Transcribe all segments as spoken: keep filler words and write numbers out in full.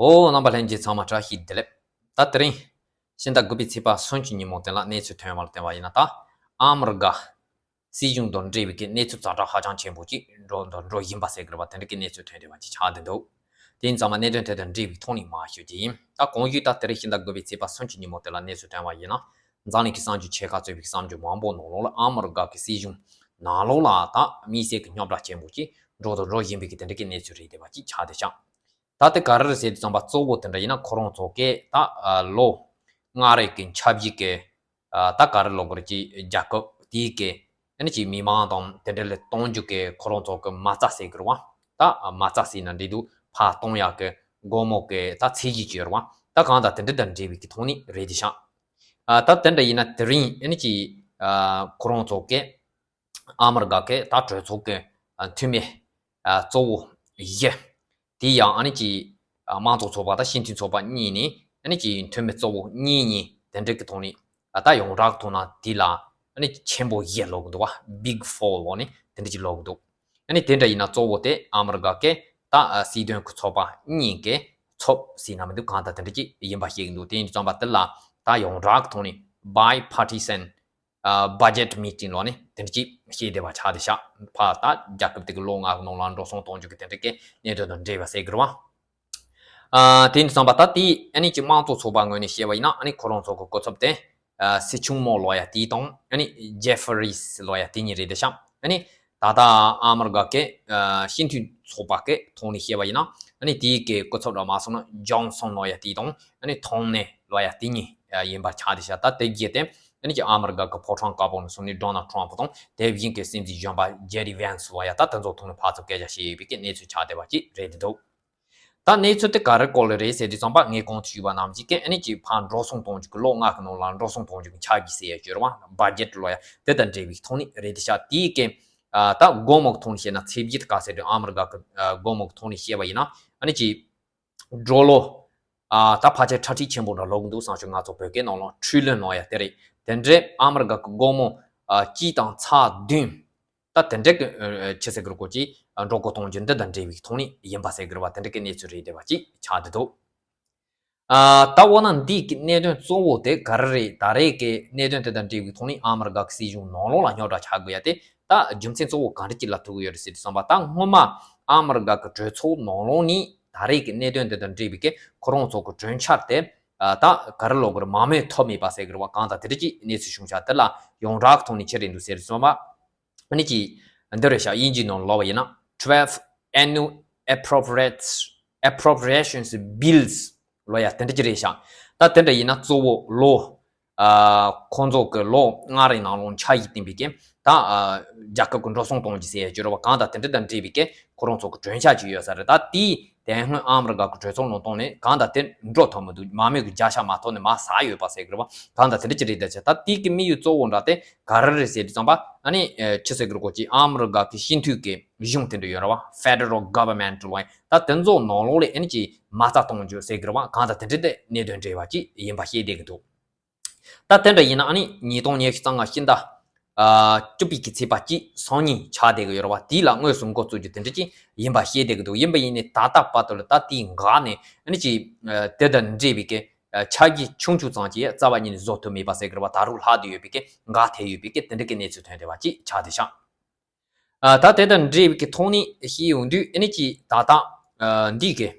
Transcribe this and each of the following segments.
ཨོ། རྣམ་པ་ལྷན་རྒྱས་ཚང་མ་བཀྲ་ཤིས་བདེ་ལེགས། ད་དེ་རིང་ཕྱི་ཟླ་དགུ་པའི་ཚེས་པ་སུམ་ཅུ་ཉིན་མོ་དེ་ལ་གནས་ཚུལ་ཐོན་པ་ལ་བལྟས་པ་ཡིན་ན། ད་ཨ་མི་རི་ཀ་སྲིད་གཞུང་དང་འབྲེལ་བའི་གི་གནས་ཚུལ་ཛ་དྲག་ཧ་ཅང་ཆེན་པོ་ཅིག་འགྲོ་འགྲོ་འགྲོ་བཞིན་པ་ཟེར་དགོས་རེད་པ། དེ་འདྲ་གི་གནས་ཚུལ་ཐོན་བསྡད་པ་ཅིག་ཆགས་བསྡད་འདུག་དེ་ཡིན་ཙང་མ་གནད་དོན་དེ་དང་འབྲེལ་བའི་ཐོག་ནས་མར་ཞུ་རྒྱུ་ཡིན། ད་གོང་ཞུས་ལྟར་དེ་རིང་ཕྱི་ཟླ་དགུ་པའི་ཚེས་པ་སུམ་ཅུ་ཉིན་མོ་དེ་ལ་གནས་ཚུལ་ཐོན་པ་ཡིན་ན། འཛམ་གླིང་གི་གསར་འགྱུར་ཆེ་ཁག་གཙོས་པའི་གསར་འགྱུར་མང་པོ་ནང་ལོགས་ལ་ཨ་མི་རི་ཀ་གི་སྲིད་གཞུང་ནང་ལོགས་ལ་ད་དམིགས་བསལ་གྱི་རྙོག་དྲ་ཆེན་པོ་ཅིག་འགྲོ་དང་འགྲོ་བཞིན་པའི་གི་དེ་འདྲ་གི་གནས་ཚུལ་རེད་བསྡད་པ་ཅིག་ཆགས་བསྡད་ཤག་ད་དེ་ག་རེ་རེད་ཟེར་དུས་ཙམ་པ། གཙོ་བོ་དེ་འདྲ་ཡིན་ན་ཁོ་རང་ཚོ་གིས་ད་ལོ་ལྔ་རེ་གི་འཆར་གཞི་གི་ད་ག་རེ་ལབ་དགོས་རེད། ཅིག་རྒྱལ་ཁབ་དེའི་གི་ཨ་ནི་ཅིག་མི་མང་དང་དེ་འདྲ་ལས་གཏོང་རྒྱུ་གི་ཁོ་རང་ཚོ་གི་མ་རྩ་ཟེར་གི་རེད་པ། ད་མ་རྩ་ཟེར་ན་འགྲིག་འདུག་ཕར་གཏོང་ཡག་གི་སྒོར་མོ་གི་ད་ཚད་གཞི་ཅིག་ཡོད་རེད་པ། ད་གང་ལྟར་དེ་འདྲ་དང་འབྲེལ་བའི་གི་ཐོག་ནས་རེད་བསྡད་ཤག་ད་དེ་འདྲ་ཡིན་ན་དེ་རིང་ཨ་ནི་ཅིག་ཁོ་རང་ཚོ་གི་ཨ་མི་རི་ཀ་གི་ད་གྲོས་ཚོགས་ཀྱི་འཐུས་མི་གཙོ་བོ་བཞི། དེ་ཡང་ཨ་ནི་ཅིག་དམངས་གཙོ་ཚོགས་པ་དང་སྤྱི་མཐུན་ཚོགས་པ་གཉིས་ནས་ཨ་ནི་ཅིག་འཐུས་མི་གཙོ་བོ་གཉིས་གཉིས་དེ་འདྲ་གི་ཐོག་ནས། ད་ཡོངས་གྲགས་ཐོག་ན་དེ་ལ་ཨ་ནི་ཆེན་པོ་བཞི་ལབ་གི་འདུག་པ། Big Four ལབ་ནས་དེ་འདྲ་ཅིག་ལབ་གི་འདུག་ཨ་ནི་དེ་འདྲ་ཡིན་ན་གཙོ་བོ་དེ་ཨ་མི་རི་ཀ་གི་ད་སྲིད་དོན་གྱི་ཚོགས་པ་གཉིས་ཀྱི་ཚོགས་ཟེར་ན་མི་འདུག་གང་ལྟར་དེ་འདྲ་ཅིག་ཡིན་པ་ཤེས་གི་འདུག་དེ་ཡིན་དུས་ཙམ་པ་དེ་ལ་ད་ཡོངས་གྲགས་ཐོག་ནས་Bipartisan Budget Meeting ལབ་ནས་དེ་འདྲ་ཅིག་བཤད་བསྡད་པ་ཆགས་བསྡད་ཤག་ཕར་ད་རྒྱལ་ཁབ་དེ་གི་ལོ་ལྔ་གི་ནང་ལ་འགྲོ་སོང་གཏོང་རྒྱུ་གི་དེ་འདྲ་གི་གནད་དོན་དང་འབྲེལ་བ་ཟེར་གི་རེད་པ། ཨ། དེ་ཡིན་དུས་ཙམ་པ་ད་དེ་ཨ་ནི་ཅིག་དམངས་གཙོ་ཚོགས་པ་ངོས་ནས་བཤད་པ་ཡིན་ན། ཨ་ནི་ཁོ་རང་ཚོ་གི་སྐུ་ཚབ་དེ་ཨ་སི་ཆུང་མོ་ལབ་ཡ་དེ་དང་། ཨ་ནི་ཇེ་ཧྥི་རིས་ལབ་ཡ་དེ་གཉིས་རེད་བསྡད་ཤག་ཨ་ནི་ད་ལྟ་ཨ་མི་རི་ཀ་གི་ཨ་སྤྱི་མཐུན་ཚོགས་པ་གི་ཐོག་ནས་བཤད་པ་ཡིན་ན། ཨ་ནི་དེའི་གི་སྐུ་ཚབ་ར་མ་སོང་ན་ཇོན་སོན་ལབ་ཡ་དེ་དང་། ཨ་ནི་ཐོན་ནེ་ལབ་ཡ་དེ་གཉིས་ཡིན་པ་ཆགས་བསྡད་ཤག་ད་དེ་བརྒྱད་དེ་ཨ་ནི་ཅིག་ཨ་མི་རི་ཀ་གི་ཕོ་བྲང་དཀར་པོ་ནས་བཟུང་ནས་ཌོ་ནལ་ཊམ་ཕུ་དང་དེ་བཞིན་གི་སྲིད་འཛིན་གཞོན་པ་ཇེ་ཌི་ཝན་སི་ལབ་ཡ། ད་དེ་ཚོ་ཐོག་ནས་ཕར་ཚུར་སྐད་ཆ་བཤད་ཡོད་པའི་གི་གནས་ཚུལ་ཆགས་བསྡད་པ་ཅིག་རེད་འདུག་ད་གནས་ཚུལ་དེ་ག་རེ་སྐོར་ལ་རེད་ཟེར་དུས་ཙམ་པ། ངས་གོང་དུ་ཞུས་པ་ནང་བཞིན་གི་ཨ་ནི་ཅིག་ཕར་འགྲོ་སོང་གཏོང་རྒྱུ་གི་ལོ་ལྔ་གི་ནང་ལ་འགྲོ་སོང་གཏོང་རྒྱུ་གི་འཆར་གཞི་ཟེར་ཡ་ཅིག་ཡོད་རེད་པ། བྷ་ཇེཊ་ལབ་ཡ་དེ་དང་འབྲེལ་བའི་ཐོག་ནས་རེད་བསྡད་ཤག་དེའི་གི་ཨ་ད་སྒོར་མོ་གི་ཐོག་ནས་བཤད་ན། ཚད་གཞི་དེ་ག་ཟེར་དུས་ཨ་མི་རི་ཀ་གི་ཨ་སྒོར་མོ་གི་ཐོག་ནས་བཤད་པ་ཡིན་ན། ཨ་ནི་ཅིག་ཌོ་ལར་ཨ་ད་ཕལ་ཆེར་ཁྲ་ཁྲིག་ཆེན་པོ་འདྲ་ལབ་གི་འདུག་བསམ་བྱུང་། ང་ཚོ་བོད་སྐད་ནང་ལ་ཁྲི་ལོན་ལབ་ཡ་དེ་རེད། དེ་འདྲའི་ཨ་མི་རི་ཀ་གི་སྒོར་མོ་ཨ་གཅིག་དང་ཚེག་བདུན། ད་དེ་འདྲ་གི་ཨ་ཆི་ཟེར་གི་རེད་གོ། ཅིག་འགྲོ་སྒོ་གཏོང་རྒྱུ་འདི་དང་འབྲེལ་བའི་ཐོག་ནས་ཡིན་པ་ཟེར་གི་རེད་པ། དེ་འདྲ་གི་གནས་ཚུལ་རེད་བསྡད་པ་ཅིག་ཆགས་བསྡད་འདུག་ཨ་ད་འོ་ན་འདི་གི་གནད་དོན་གཙོ་བོ་དེ་ག་རེ་རེད། ད་རེས་ཀྱི་གནད་དོན་དེ་དང་འབྲེལ་བའི་ཐོག་ནས་ཨ་མི་རི་ཀ་གི་སྲིད་གཞུང་ནང་ལོགས་ལ་རྙོག་དྲ་ཆགས་དགོས་ཡ་དེ། ད་རྒྱུ་མཚན་གཙོ་བོ་ག་འདྲ་ཅིག་ལ་ཐུག་གི་ཡོད་རེད་ཟེར་དུས་ཙམ་པ། ད་སྔོན་མ་ཨ་མི་རི་ཀ་གི་གྲོས་ཚོགས་ནང་ལོགས་ནས་ད་རེས་ཀྱི་གནད་དོན་དེ་དང་འབྲེལ་བའི་གི་ཁོ་རང་ཚོ་གི་གྲོས་འཆར་དེ་ཨ་ད་ག་རེ་ལབ་དགོས་རེད། མང་མོས་ཐོབ་མེད་པ་ཟེར་གི་རེད་པ། གང་ལྟར་དེ་འདྲ་ཅིག་གནས་ཚུལ་བྱུང་ཤག་དེ་ལ་ཡོངས་གྲགས་ཀྱི་ཐོག་ནས་ཅི་རེད་འདུག་ཟེར་དུས་ཙམ་པ། ཨ་ནི་ཅིག་འདི་རེད་ཤག་དབྱིན་ཇིའི་ནང་ལབ་པ་ཡིན་ན། Twelve annual appropriates appropriations bills ལབ་ཡ་དེ་འདྲ་ཅིག་རེད་ཤག་ད་དེ་འདྲ་ཡིན་ན་གཙོ་བོ་ལོ་ཨ་ཁོང་ཚོ་གི་ལོ་ལྔ་རེའི་ནང་ལོགས་འཆར་གཞི་བཏིང་བའི་གི་ད་ཨ་རྒྱལ་ཁབ་ཀྱི་འགྲོ་སོང་གཏོང་རྒྱུ་ཟེར་ཡ་ཅིག་ཡོད་རེད་པ། གང་ལྟར་དེ་འདྲ་དང་འབྲེལ་བའི་གི་ཁོ་རང་ཚོ་གི་གྲོས་འཆར་ཅིག་ཡོད་ས་རེད། ད་དེའི་དེ་སྔོན་ཨ་མི་རི་ཀ་གི་གྲོས་ཚོགས་ནང་བཏང་ནས་གང་ལྟར་དེ་འགྲོ་ཐུབ་མི་འདུག་མང་མོས་ཀྱི་བརྒྱ་ཆ་མ་ཐོབ་ནས་མར་ཟག་ཡོད་པ་ཟེར་གི་རེད་པ། གང་ལྟར་དེ་འདྲ་ཅིག་རེད་བསྡད་ཤག་ད་དེ་གི་དམིགས་ཡུལ་གཙོ་བོ་འདྲ་དེ་ག་རེ་རེད་ཟེར་དུས་ཙམ་པ། ཨ་ནི་ཨ་ཆི་ཟེར་གི་རེད་གོ། ཅིག་ཨ་མི་རི་ཀ་གི་སྤྱི་འཐུས་ཀྱི་གཞུང་དེ་འདྲ་ཡོད་རེད་པ། Federal Government ལབ་ཡ། ད་དེ་ཚོ་ནང་ལོགས་ལ་ཨ་ནི་ཅིག་མ་རྩ་གཏོང་རྒྱུ་ཟེར་གི་རེད་པ། གང་ལྟར་དེ་འདྲ་དེ་གནད་དོན་འབྲེལ་བ་ཅིག་ཡིན་པ་བཤད་བསྡད་གི་འདུག་ད་དེ་འདྲ་ཡིན་ན་ཨ་ནི་ཉིས་སྟོང་ཉི་ཤུ་རྩ་ལྔ་ཕྱི་ཟླ་ཨ་བཅུ་པའི་གི་ཚེས་པ་གཅིག་སང་ཉིན་ཆགས་བསྡད་གི་ཡོད་རེད་པ། དེ་ལ་དངོས་སུ་འགོ་བཙུགས་རྒྱུ་དེ་འདྲ་ཅིག་ཡིན་པ་བཤད་བསྡད་གི་འདུག་ཡིན་པ་ཡིན་ནའི་ད་ལྟ་བར་དུ་ལ་ད་དེའི་འགག་ནས་ཨ་ནི་ཅིག་ཨ་དེ་དང་འབྲེལ་བའི་གི་ཨ་འཆར་གཞི་ཆུང་ཆུང་ཙམ་ཅིག་རྩ་བ་ཉིད་ནས་བཟོ་ཐུབ་མེད་པ་ཟེར་གི་རེད་པ། ད་རུང་ལྷག་བསྡད་ཡོད་པའི་གི་འགག་ཐེབས་ཡོད་པའི་གི་དེ་འདྲ་གི་གནས་ཚུལ་ཐོན་བསྡད་པ་ཅིག་ཆགས་བསྡད་ཤག་ཨ་ད་དེ་དང་འབྲེལ་བའི་གི་ཐོག་ནས་བཤད་ཡོང་དུས་ཨ་ནི་ཅིག་ད་ལྟ་ཨ་འདི་གི་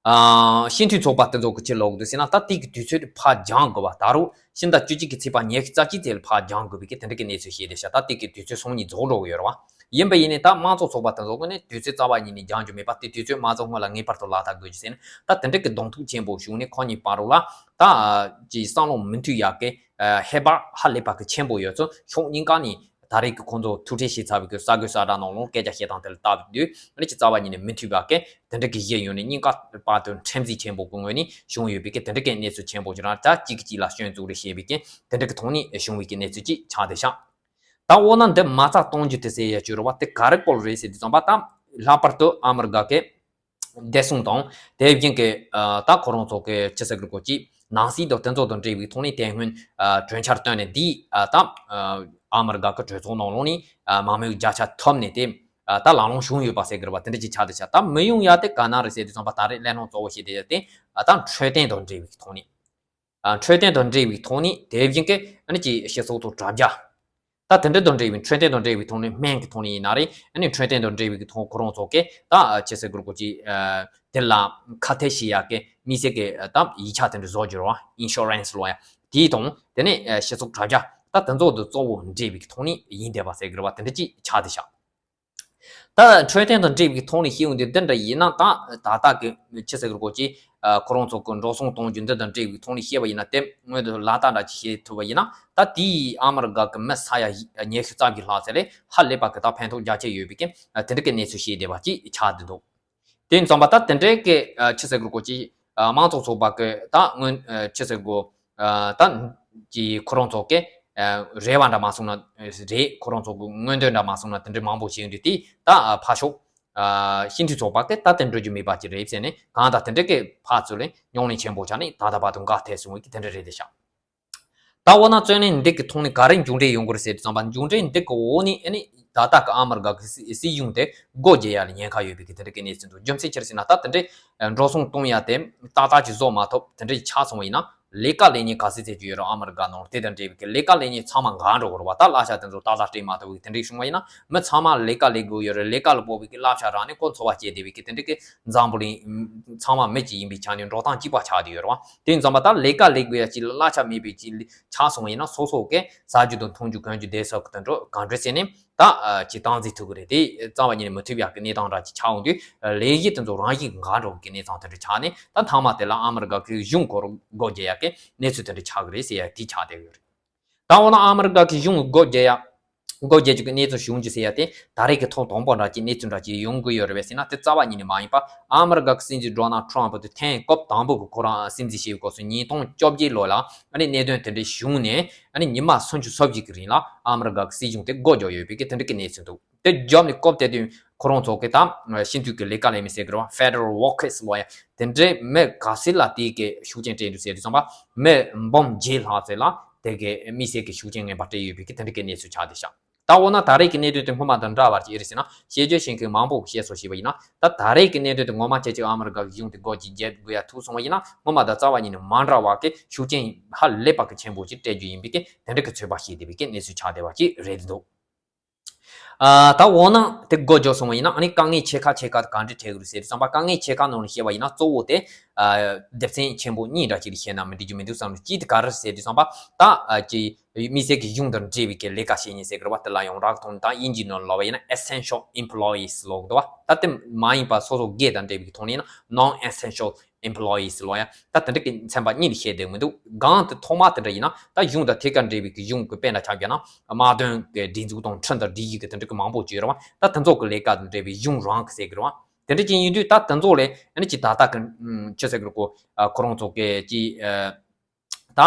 ཨ་སྤྱི་འཐུས་ཚོགས་པ་དེ་ཚོ་གི་ཕྱིར་ལོག་འདུག་ཟེར་ན། ད་དེ་གི་དུས་ཚོད་དེ་ཕར་འགྱངས་དགོས་པ། ད་རུང་ཕྱི་ཟླ་བཅུ་གཅིག་གི་ཚེས་པ་ཉི་ཤུ་རྩ་གཅིག་ཚེས་ལ་ཕར་འགྱངས་དགོས་པའི་གི་དེ་འདྲ་གི་གནས་ཚུལ་བཤད་བསྡད་ཤག་ད་དེ་གི་དུས་ཚོད་སང་ཉིན་རྫོགས་འགྲོ་གི་ཡོད་རེད་པ། ཡིན་པ་ཡིན་ནའི་ད་དམངས་གཙོ་ཚོགས་པ་དེ་ཚོ་གི་ནས་དུས་ཚོད་རྩ་བ་ཉིད་ནས་འགྱངས་རྒྱུ་མེད་པ། དེ་དུས་ཚོད་མ་རྫོགས་སྔོན་ལ་ངེས་པར་དུ་ལག་བསྟར་དགོས་རྒྱུ་ཟེར་ནས། ད་དེ་འདྲ་གི་གདོང་ཐུག་ཆེན་པོ་བྱུང་ནས་ཁོ་གཉིས་བར་ལ་ད་ཅིག་བསམ་བློ་མི་མཐུན་ཡག་གི་ཨ་ཧེ་བག་ཧ་ལས་པ་གི་ཆེན་པོ་ཡོད་ཚུལ་ཕྱོགས་གཉིས་ཀ་ནས། ད་རེས་ཀྱི་ཁོང་ཚོ་ཐུག་འཕྲད་བྱས་ཚར་བའི་གི་གསར་འགོད་གསལ་བསྒྲགས་ནང་ལོགས་སྐད་ཆ་བཤད་སྟངས་དེ་ལ་བལྟ་བའི་དུས། ཨ་ནི་ཅིག་རྩ་བ་ཉིད་ནས་མི་མཐུན་པ་གི་དེ་འདྲ་གི་བཤད་ཡོང་ནས་གཉིས་ཀ་བར་དུ་འཁྲེན་འཛིན་ཆེན་པོ་གི་ངོས་ནས་བྱུང་ཡོད་པའི་གི་དེ་འདྲ་གི་གནས་ཚུལ་ཆེན་པོ་ཅིག་རང་ད་གཅིག་གིས་གཅིག་ལ་སྐྱོན་བཙུགས་རེས་བྱས་པའི་གི་དེ་འདྲ་གི་ཐོག་ནས་བྱུང་བའི་གི་གནས་ཚུལ་ཅིག་ཆགས་བསྡད་ཤག་ད་འོ་ན་འདི་མ་རྩ་གཏོང་རྒྱུ་དེ་ཟེར་ཡ་ཅིག་ཡོད་རེད་པ། དེ་ག་རེ་སྐོར་རེད་ཟེར་དུས་ཙམ་པ། ད་ལྷག་པར་དུ་ཨ་མི་རི་ཀ་གི་བདེ་སྲུང་དང་དེ་བཞིན་གྱི་ཨ་ད་ཁོ་རང་ཚོ་གི་ཅི་ཟེར་དགོས་རེད་གོ། ཅིག་ནང་སྲིད་དང་དེ་ཚོ་དང་འབྲེལ་བའི་ཐོག་ནས་དེ་སྔོན་ཨ་གྲོས་འཆར་བཏོན་ནས། འདི་ཨ་ད་ཨ་ཨ་མི་རི་ཀ་གི་གྲོས་ཚོགས་ནང་ལོགས་ནས་ཨ་མང་མོས་བརྒྱ་ཆ་ཐོབ་ནས། དེ་ ད་ལམ་ལྷོང་བྱུང་ཡོད་པ་ཟེར་གི་རེད་བ། དེ་འདྲ་ཅིག་ཆགས་བསྡད་ཤག་ད་མི་ཡོང་ཡ་དེ་ག་ན་རེད་ཟེར་དུས་ཙམ་པ་ད་རེས་གླེང་སློང་གཙོ་བོ་བྱས་བསྡད་ཡ་དེ་ད་འཕྲོད་བསྟེན་དང་འབྲེལ་བའི་ཐོག་ནས། ཨ། འཕྲོད་བསྟེན་དང་འབྲེལ་བའི་ཐོག་ནས་དེ་བཞིན་གྱི་ཨ་ནི་ཅིག་སྤྱི་ཚོགས་ཐོག་དྲ་རྒྱ། ད་དེ་འདྲ་དང་འབྲེལ་བའི་འཕྲོད་བསྟེན་དང་འབྲེལ་བའི་ཐོག་ནས་སྨན་གྱི་ཐོག་ནས་ཡིན་ན་རེད། ཨ་ནི་འཕྲོད་བསྟེན་དང་འབྲེལ་བའི་ཐོག་ཁོ་རང་ཚོ་གིས་ད་ཅི་ཟེར་དགོས་རེད་གོ་ཅིག་དེ་ལ་ཁ་གཏད་བྱེད་ཡག་གི་དམིགས་བསལ་གྱི་ད་ཡིག་ཆ་དེ་འདྲ་བཟོ་རྒྱུ་རེད་བ། ཨིན་ཤོ་རན་སི་ལབ་ཡ་དེའི་དང་དེ་ནས་སྤྱི་ཚོགས་དྲ་རྒྱ། ད་དེ་ཚོ་དང་གཙོ་བོ་འབྲེལ་བའི་ཐོག་ནས་ཡིན་བསྡད་པ་ཟེར་གི་རེད་བ། དེ་འདྲ་ཅིག་ཆགས་བསྡད་ཤག་ད་འཕྲོད་བསྟེན་དང་འབྲེལ་བའི་ཐོག་ནས་བཤད་ཡོང་དུས་འདི་འདྲ་ཡིན་ན། ད་ད་ལྟ་གི་ཅི་ཟེར་དགོས་ཀྱི་ཁོ་རང་ཚོ་གི་འགྲོ་སོང་གཏོང་རྒྱུ་འདི་དང་འབྲེལ་བའི་ཐོག་ནས་བཤད་པ་ཡིན་ན། དེ་སྔོན་དུ་ལག་བསྟར་འདྲ་ཅིག་བྱེད་ཐུབ་པ་ཡིན་ན། ད་དེའི་ཨ་མི་རི་ཀ་གི་མི་ས་ཡ་ཉི་ཤུ་རྩ་བཞི་ལྷག་ཙམ་ལ་ཧ་ལས་པ་གི་ད་ཕན་ཐོགས་རྒྱ་ཆེ་ཡོད་པའི་གི་དེ་འདྲ་གི་གནས་ཚུལ་བཤད་བསྡད་པ་ཅིག་ཆགས་བསྡད་འདུག་དེ་ཡིན་ཙང་པ་ད་དེ་འདྲའི་གི་ཨ་ཅི་ཟེར་དགོས་གོ་ཅི། ཨ་དམངས་གཙོ་ཚོགས་པ་གི་ད་སྔོན་ཨ་ཅི་ཟེར་དགོས། ཨ་ད་ཅི་ཁོ་རང་ཚོ་གི་ཨ་རེ་བ་འདྲ་མ་སོང་ན་རེད། ཁོ་རང་ཚོ་གི་མངོན་འདོད་འདྲ་མ་སོང་ན་དེ་འདྲའི་མང་པོ་བྱེད་ཡོང་དུས་དེ་ད་ཨ་ཕར་ཕྱོགས་ཨ་སྤྱི་འཐུས་ཚོགས་པ་གི་ད་དེ་འགྲོ་རྒྱུ་མེད་པ་ཅིག་རེད་ཟེར་ནས། གང་ལྟར་དེ་འདྲའི་གི་ཕར་ཚུར་ལ་རྙོག་གླེང་ཆེན་པོ་ཆགས་ནས་ད་ལྟ་བར་དུ་འགག་ཐལ་སོང་བའི་གི་དེ་འདྲ་རེད་བསྡད་ཤག་ད་འོ་ན་བརྩོན་ལེན་འདི་གི་ཐོག་ནས་ག་རེ་མཇུག་འབྲས་ཡོང་གི་རེད་ཟེར་དུས་ཙམ་པ། མཇུག་འབྲས་འདི་གི་འོག་ནས་ཨ་ནི་ད་ལྟ་གི་ཨ་མི་རི་ཀ་གི་སྲིད་སྲིད་གཞུང་དེ་སྒོ་འབྱེད་ཡ་ལ་ཉེན་ཁ་ཡོད་པའི་གི་དེ་འདྲ་གི་གནས་ཚུལ་འདུག་རྒྱུ་མཚན་ཅི་རེད་ཟེར་ན། ད་དེ་འདྲའི་འགྲོ་སོང་གཏོང་ཡ་དེ་ཏག་ཏག་ཅིག་བཟོ་མ་ཐུབ། དེ་འདྲ་ཆགས་སོང་བ་ཡིན་ན་ལས་ཀ་ལས་མཁན་ག་ཚོད་ཅིག་ཡོད་རེད། ཨ་མི་རི་ཀ་ནང་དེ་དང་འབྲེལ་བའི་གི་ལས་ཀ་ལས་མཁན་ཚང་མ་འགག་འགྲོ་གི་རེད་བ། ད་གླ་ཆ་དེ་ཚོ་ཏག་ཏག་སྤྲད་མ་ཐུབ་པའི་དེ་འདྲ་བྱུང་བ་ཡིན་ན། མི་ཚང་མ་ལས་ཀ་ལས་དགོས་ཡོད་རེད། ལས་ཀ་ལ་དཔག་པའི་གི་གླ་ཆ་རག་ནས་ཁོ་འཚོ་བ་སྐྱེལ་བསྡད་པའི་གི་དེ་འདྲ་གི་འཛམ་བུ་གླིང་ཚང་མ་མི་གཅིག་ཡིན་པའི་ཆ་ནས་འགྲོ་སྟངས་གཅིག་པ་ཆགས་བསྡད་ཡོད་རེད་བ། དེ་ཡིན་ཙང་པ་ད་ལས་ཀ་ལས་དགོས་ཡ་གཅིག་ལ་གླ་ཆ་མེད་པའི་གཅིག་ཆགས་སོང་བ་ཡིན་ན། སོ་སོ་གི་ཟ་རྒྱུ་དང་འཐུང་རྒྱུ་གོན་རྒྱུ་བསྡད་ས་གི་དེ་འདྲ་གང་འདྲ་བྱས་ནས་ད་ཅིག་སྟངས་འཛིན་ཐུབ་ཀྱི་རེད། དེ་རྩ་བ་ཉིད་ནས་མི་ཐུབ་ཡག་གི་གནས་སྟངས་འདྲ་ཅིག་ཆགས་ཡོང་དུས། ལས་གཞི་དེ་ཚོ་རང་བཞིན་གྱིས་འགག་འགྲོ་གི་གནས་སྟངས་དེ་འདྲ་ཆགས་ནས། ད་མཐའ་མ་དེ་ལ་ཨ་མི་རི་ཀ་གི་གཞུང་སྐོར་སྒོ་འབྱེད་ཡག་གི་གནས་ཚུལ་དེ་འདྲ་ཆགས་ཀྱི་རེད་ཟེར་ཡ་དེ་ཆགས་བསྡད་ཡོད་རེད། ད་འོ་ན་ཨ་མི་རི་ཀ་གི་གཞུང་སྒོ་འབྱེད་ཡ། སྒོ་འབྱེད་རྒྱུ་གི་གནས་ཚུལ་བྱུང་རྒྱུ་ཟེར་ཡ་དེ་ད་རེས་ཀྱི་ཐོག་དང་པོ་འདྲ་ཅིག་གནས་ཚུལ་འདྲ་ཅིག་ཡོང་གི་ཡོད་རེད་པས་ཟེར་ན། དེ་རྩ་བ་ཉིད་ནས་མ་ཡིན་པ། ཨ་མི་རི་ཀ་གི་སྲིད་འཛིན་ཌོ་ནལ་ཊམ་པ་དེ་ཐེངས་སྐབས་དང་པོ་གི་ཁོ་རང་སྲིད་འཛིན་བྱས་པའི་སྐབས་སུ་ཉིས་སྟོང་བཅོ་བརྒྱད་ལོ་ལ་ཨ་ནི་གནད་དོན་དེ་འདྲ་བྱུང་ནས། ཨ་ནི་ཉི་མ་སུམ་ཅུ་སོ་བཞི་གི་རིང་ལ་ཨ་མི་རི་ཀ་གི་སྲིད་གཞུང་དེ་སྒོ་རྒྱག་ཡོད་པའི་གི་དེ་འདྲ་གི་གནས་ཚུལ་འདུག་དེ་བརྒྱབ་ནས་སྐབས་དེ་དུས་ཁོ་རང་ཚོ་གི་ད་སྤྱི་འཐུས་ཀྱི་ལས་ཀ་ལས་མི་ཟེར་གི་རེད་བ། ཕེ་ཌེ་རལ་ཝར་ཀར་སི་ལབ་ཡ་དེ་འདྲའི་མི་ག་ཚོད་ལ་དེའི་གི་ཤུགས་རྐྱེན་སྤྲད་འདུག་ཟེར་དུས་ཙམ་པ། མི་འབུམ་བརྒྱད་ལྷག་ཙམ་ལ་དེ་གི་དམིགས་བསལ་གྱི་ཤུགས་རྐྱེན་ངན་པ་སྤྲད་ཡོད་པའི་གི་དེ་འདྲ་གི་གནས་ཚུལ་ཆགས་བསྡད་ཤག་ད་འོ་ན་ད་རེས་ཀྱི་གནད་དོན་དེ་སྔོན་མ་དང་འདྲ་བ་ཅིག་རེད་ཟེར་ན། དཔྱད་བརྗོད་བྱེད་མཁན་མང་པོ་བཤད་སྲོལ་ཞིག་ཡོད་པ་ཡིན་ན། ད་ད་རེས་ཀྱི་གནད་དོན་དེ་ངོ་མ་ཁྱེད་ཀྱིས་ཨ་མི་རི་ཀ་གི་གཞུང་དེ་སྒོ་ཅིག་འབྱེད་དགོས་ཡ་ཐུག་སོང་བ་ཡིན་ན། སྔོན་མ་དང་རྩ་བ་ཉིད་ནས་མ་འདྲ་བ་གི་ཤུགས་རྐྱེན་ཧ་ལས་པ་གི་ཆེན་པོ་ཅིག་སྤྲད་རྒྱུ་ཡིན་པའི་གི་དེ་འདྲ་གི་ཚོད་དཔག་བྱེད་བསྡད་པའི་གི་གནས་ཚུལ་ཆགས་བསྡད་པ་ཅིག་རེད་འདུག་ཨ་ད་འོ་ན་དེ་སྒོ་རྒྱག་སོང་བ་ཡིན་ན། ཨ་ནི་དཀའ་ངལ་ཆེ་ཁག་ཆེ་ཁག་ག་འདྲ་འཕྲད་ཀྱི་རེད་ཟེར་དུས་ཙམ་པ། དཀའ་ངལ་ཆེ་ཁག་ནང་ནས་བཤད་པ་ཡིན་ན། གཙོ་བོ་དེ་ཨ་སྡེ་ཚན་ཆེན་པོ་གཉིས་འདྲ་ཅིག་ལ་བཤད་ན་མི་འགྲིག་རྒྱུ་མི་འདུག་བསམ་གི། གཅིག་དེ་ག་རེ་ཟེར་དུས་ཙམ་པ། ད་ཨ་ཅི་དམིགས་བསལ་གྱི་གཞུང་དང་འབྲེལ་བའི་གི་ལས་ཀ་བྱེད་མཁན་ཟེར་གི་རེད་བ། དེ་ལ་ཡང་རགས་ཐོག་ནས་ད་དབྱིན་ཇིའི་ནང་ལབ་པ་ཡིན་ན་essential employees ལབ་འདུག་བ། ད་དེ་མ་ཡིན་པ་སོ་སོ་སྒེར་དང་འབྲེལ་བའི་གི་ཐོག་ནས་ཡིན་ན་non essential employees ལབ་ཡ། ད་དེ་འདྲ་གི་ཚན་པ་གཉིས་ལ་བཤད་བསྡད་མི་འདུག་གང་དེ་ཐོག་མ་དེ་འདྲ་ཡིན་ན། ད་གཞུང་དང་ཐད་ཀར་འབྲེལ་བའི་གི་གཞུང་གི་དཔེ་འདྲ་ཆ་བཞག་ན། དམག་དོན་གི་སྒྲིག་འཛུགས་དང་ཁྲིམས་དང་སྒྲིག་གཞི་གི་དེ་འདྲ་གི་མང་པོ་ཅིག་ཡོད་རེད་བ། ད་དེ་ཚོ་གི་ལས་ཀ་དང་འབྲེལ་བའི་གཞུང་རང་གི་ཟེར་གི་རེད་བ། དེ་འདྲ་ཅིག་ཡིན་དུས་ད་དེ་ཚོ་ལ་ཨ་ནི་ཅིག་ད་ལྟ་གི་ཅི་ཟེར་གི་རེད་གོ། ཁོ་རང་ཚོ་གི་ཅིག་ད་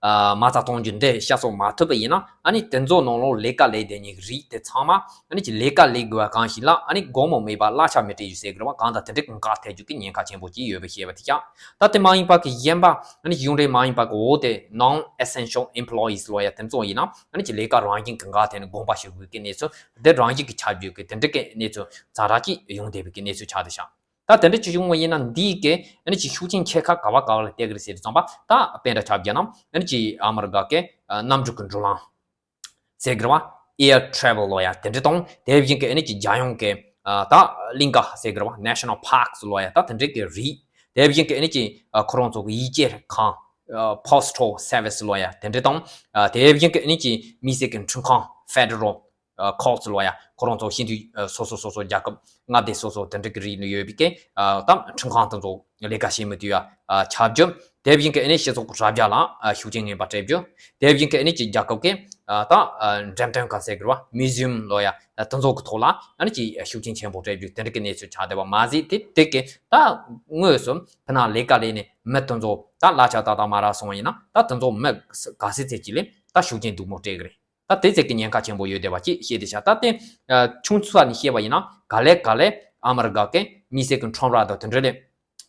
མ་རྩ་གཏོང་རྒྱུ་འདི་བཤད་སོགས་མ་ཐུབ་པ་ཡིན་ན། ཨ་ནི་དེ་ཚོ་ནང་ལོགས་ལས་ཀ་ལས་བསྡད་མཁན་གི་རིགས་དེ་ཚང་མ་ཨ་ནི་ཅིག་ལས་ཀ་ལས་དགོས་པ་གང་ཞིག་ལ་ཨ་ནི་དགོང་མོ་མེད་པ་གླ་ཆ་མི་སྤྲད་རྒྱུ་ཟེར་གི་རེད་བ། གང་ལྟར་དེ་འདྲ་གི་འགག་ཐལ་རྒྱུ་གི་ཉེན་ཁ་ཆེན་པོ་ཅིག་ཡོད་པ་ཤེས་པ་དེ་ཤག་ད་དེ་མ་ཡིན་པ་གི་གཞན་པ་ཨ་ནི་གཞུང་འབྲེལ་མ་ཡིན་པ་གི་འོག་དེ་non essential employees ལབ་ཡ་དེ་ཚོ་ཡིན་ན། ཨ་ནི་ཅིག་ལས་ཀ་རང་བཞིན་གི་འགག་ཐལ་ནས་དགོངས་པ་ཞུ་དགོས་ཀྱི་གནས་ཚུལ། དེ་རང་བཞིན་གྱི་ཁྱབ་རྒྱུ་གི་དེ་འདྲ་གི་གནས་ཚུལ་ཛ་དྲག་ཅིག་ཡོང་བསྡད་པའི་གི་གནས་ཚུལ་ཆགས་བསྡད་ཤག་ད་དེ་འདྲ་ཅིག་བྱུང་བ་ཡིན་ན། འདིའི་གི་ཨ་ནི་ཅིག་ཤུགས་རྐྱེན་ཆེ་ཁག་ག་བ་ག་བ་ལ་སྤྲད་ཀྱི་རེད་ཟེར་དུས་ཙམ་པ། ད་དཔེ་འདྲ་ཆ་བཞག་ན། ཨ་ནི་ཅིག་ཨ་མི་རི་ཀ་གི་ཨ་གནམ་གྲུ་གི་འགྲུལ་ལམ་ཟེར་གི་རེད་བ། air travel ལབ་ཡ་དེ་འདྲ་དང་། དེ་བཞིན་གི་ཨ་ནི་ཅིག་རྒྱལ་ཡོངས་ཀྱི་ཨ་ད་གླིང་ག་ཟེར་གི་རེད་བ། national parks ལབ་ཡ་ད་དེ་འདྲ་གི་རིགས། དེ་བཞིན་གི་ཨ་ནི་ཅིག་ཨ་ཁོ་རང་ཚོ་གི་ཡིག་སྐྱེལ་ཁང་ཨ་postal service ལབ་ཡ་དེ་འདྲ་དང་། ཨ་དེ་བཞིན་གི་ཨ་ནི་ཅིག་དམིགས་བསལ་གི་འཕྲུལ་ཁང་federal ཨ་ཁོག་ཙི་ལོ་ཡ། ཁོ་རང་ཚོ་ཤིན་ཏུ་ཨ་སོ་སོ་སོ་སོ་རྒྱལ་ཁབ་མངའ་སྡེ་སོ་སོ་དེ་འདྲ་གི་རིགས་ནས་ཡོད་པའི་གི་ཨ་ད་ཁྲིམས་ཁང་དེ་ཚོ་ལས་ཀ་བྱེད་མི་ཐུབ་ཡ་ཨ་ཁྱབ་རྒྱུ། དེ་བཞིན་གི་ཨ་ནི་སྤྱི་ཚོགས་ཀྱི་དྲ་རྒྱ་ལ་ཨ་ཤུགས་རྐྱེན་ངན་པ་སྤྲད་རྒྱུ། དེ་བཞིན་གི་ཨ་ནི་ཅིག་རྒྱལ་ཁབ་ཀྱི་ཨ་ད་ཨ་འགྲེམས་སྟོན་ཁང་ཟེར་གི་རེད་བ། museum ལོ་ཡ། ཨ་དེ་ཚོ་གི་ཐོག་ལ་ཨ་ནི་ཅིག་ཤུགས་རྐྱེན་ཆེན་པོ་སྤྲད་རྒྱུ་དེ་འདྲ་གི་གནས་ཚུལ་ཆགས་བསྡད་པ་མ་ཟད། དེ་དེ་གི་ད་དངོས་སུ་ཕ་ན་ལས་ཀ་ལས་ནས་མི་དེ་ཚོ་ད་གླ་ཆ་ཏག་ཏག་མ་རག་སོང་བ་ཡིན་ན། ད་དེ་ཚོ་མི་ག་ཚོད་ཅིག་ལ་ད་ཤུགས་རྐྱེན་སྡུག་མོ་སྤྲད་གི་རེད། ད་དེ་ཚོ་གི་ཉེན་ཁ་ཆེན་པོ་ཡོད་བསྡད་པ་ཅིག་བཤད་བསྡད་ཤག་ད་དེ་ཨ་ཆུང་ཙག་ནས་བཤད་པ་ཡིན་ན། ག་ལེ་ག་ལེ་ཨ་མི་རི་ཀ་གི་དམིགས་བསལ་གྱི་ཁྲོམ་ར་དང་དེ་འདྲ་ལས་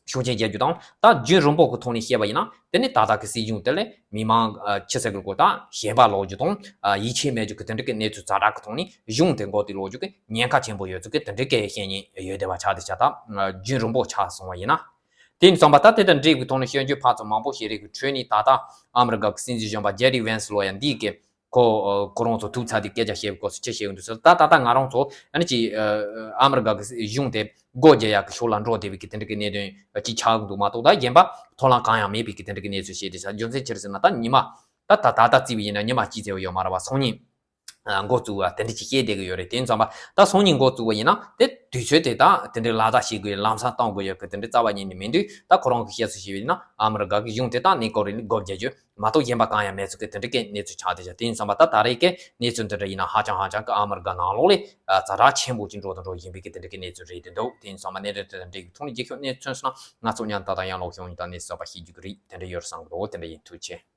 ཤུགས་རྐྱེན་རྒྱག་རྒྱུ་དང་། ད་རྒྱུན་རིང་པོ་གི་ཐོག་ནས་བཤད་པ་ཡིན་ན། དེ་ནི་ད་ལྟ་གི་སྲིད་གཞུང་དེ་ལས་མི་མང་ཆི་ཟེར་གི་གོ་ད་ཞེན་པ་ལོག་རྒྱུ་དང་། ཡིད་ཆེས་མེད་རྒྱུ་གི་དེ་འདྲ་གི་གནས་ཚུལ་ཛ་དྲག་གི་ཐོག་ནས་གཞུང་དེ་འགོ་དེ་ལོག་རྒྱུ་གི་ཉེན་ཁ་ཆེན་པོ་ཡོད་ཚུལ་གི་དེ་འདྲ་གི་བཤད་ཉེན་ཡོད་བསྡད་པ་ཆགས་བསྡད་ཆགས། ད་རྒྱུན་རིང་པོ་ཆགས་སོང་བ་ཡིན་ན། དེ་ནི་ཙམ་པ་ད་དེ་དང་འབྲེལ་བའི་ཐོག་ནས་སྐྱོན་བརྗོད་ཕར་ཚུར་མང་པོ་བྱེད་རེས་ཀྱི་ཁྲོད་ནས། ད་ལྟ་ཨ་མི་རི་ཀ་གི་སྲིད་འཛིན་གཞོན་པ་ཇེ་ཌི་ཝན་སི་ལོ་ཡ་འདིས་ཀྱི་ཁོ་ཁོ་རང་ཚོ་ཐུག་ཚར་དུས་སྐད་ཆ་བཤད་པའི་སྐབས་སུ་ཅི་བཤད་ཀྱི་འདུག་ཟེར། ད་ད་ལྟ་ང་རང་ཚོ་ཨ་ནི་ཅིག་ཨ་མི་རི་ཀ་གི་གཞུང་དེ་སྒོ་རྒྱག་ཡག་གི་ཕྱོགས་ལ་འགྲོ་བསྡད་པའི་གི་དེ་འདྲ་གི་གནད་དོན་ཅིག་ཆགས་ཀྱི་འདུག་མ་གཏོགས། ད་གཞན་པ་ཐོན་ལམ་གང་ཡང་མེད་པའི་གི་དེ་འདྲ་གི་གནས་ཚུལ་བཤད་བསྡད་ཤག་རྒྱུ་མཚན་ཅི་རེད་ཟེར་ན། ད་ཉི་མ་ད་ད་ད་ལྟ་བརྩིས་པ་ཡིན་ན་ཉི་མ་གཅིག་ཙམ་ཡང་ཡོད་མ་རེད་པ། སང་ཉིན་འགོ་བཙུགས་པ་དེ་འདྲ་ཅིག་བཤད་བསྡད་ཀྱི་ཡོད་རེད། དེ་ཙམ་པ་ད་སང་ཉིན་འགོ་བཙུགས་པ་ཡིན་ན་དེ་དུས་ཚོད་དེ་ད་དེ་འདྲའི་ལག་བསྟར་བྱེད་དགོས། ལམ་སང་གཏོང་དགོས་ཡོད་གི་དེ་འདྲའི་རྩ་བ་ཉིད་ནས་མི་འདུག་ད་ཁོ་རང་གི་བཤད་སྲོལ་ཞིག་ཡིན་ན། ཨ་མི་རི་ཀ་གི་གཞུང་དེ་ད་གནས་སྐབས་རིང་ལ་སྒོ་བརྒྱབ་རྒྱུ་མ་གཏོགས་གཞན་པ་གང་ཡང་མེད་ཚུལ་གི་དེ་འདྲ་གི་གནས་ཚུལ་ཆགས་བསྡད་ཤག་དེ་ཡིན་ཙམ་པ་ད་ད་རེས་ཀྱི་གནས་ཚུལ་འདི་འདྲ་ཡིན་ན་ཧ་ཅང་ཧ་ཅང་གི་ཨ་མི་རི་ཀ་ནང་ལོགས་ལ་ཛ་དྲག་ཆེན་པོ་ཅིག་འགྲོ་དང་འགྲོ་བཞིན་པའི་གི་དེ་འདྲ་གི་གནས་ཚུལ་རེད་བསྡད་འདུག་དེ་ཡིན་ཙམ་པ་གནད་དོན་དེ་དང་འབྲེལ་བའི་ཐོག་ནས་རྒྱལ་ཁབ་གནས་ཚུལ་སོང་ན་ང་ཚོ་མཉམ་དུ་ད་ཡང་ལོག་ཤོང་ཡིན། ད་གནས་ཚུལ་གསར་པ་ཤེས་རྒྱུ་གི་རེད། དེ་འདྲ་ཡོད་བསམ་གི་འདུག་དེ་འདྲ་ཡིན། ཐུགས་རྗེ་ཆེ།